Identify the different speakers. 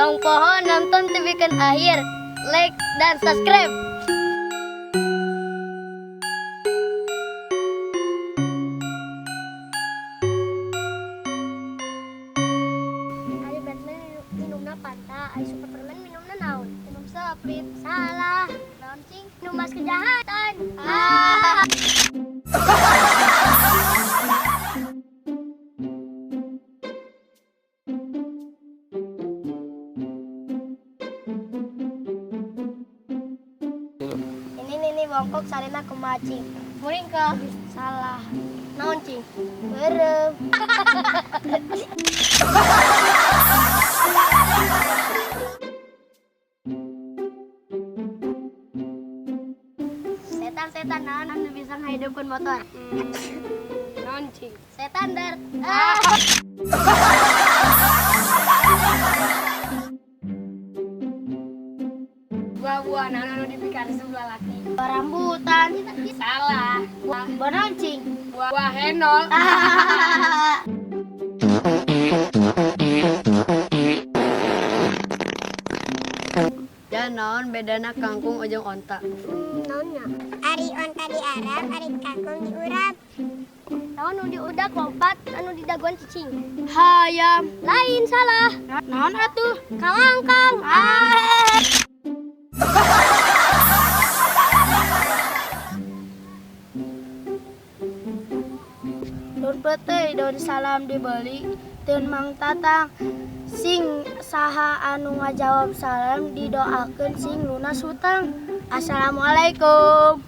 Speaker 1: Tong poho nonton tepi ka akhir, like dan subscribe. Ari Batman minumna Fanta, ari Superman minumna naon? Minum Sprite. Salah. Naon, cing? Minum mas kejahatan. Ah. Ini nini bongkok sarina kumaha, cing? Muringkak. Salah. Naon, cing? Beureum. Setan-setan naon anu bisa ngahidupkeun motor?
Speaker 2: Naon, cing?
Speaker 1: Setan dar. Ah.
Speaker 2: Buah-buah naon anu dipikaresep lalaki?
Speaker 1: Buah rambutan.
Speaker 2: Salah.
Speaker 1: Buah naon, cing?
Speaker 2: Buah henol.
Speaker 1: Ah.
Speaker 3: Ya, naon bedana kangkung jeung onta?
Speaker 1: Naonnya?
Speaker 4: Ari onta di Arab, ari kangkung di urap.
Speaker 1: Naon nu diudak lompat, anu didagoan cicing? Hayam. Lain, salah. Naon atuh? Kalangkang. Ah.
Speaker 5: Daun peuteuy, daun salam dibeli teu Mang Tatang. Sing saha anu ngajawab salam didoakeun sing lunas hutang. Assalamualaikum.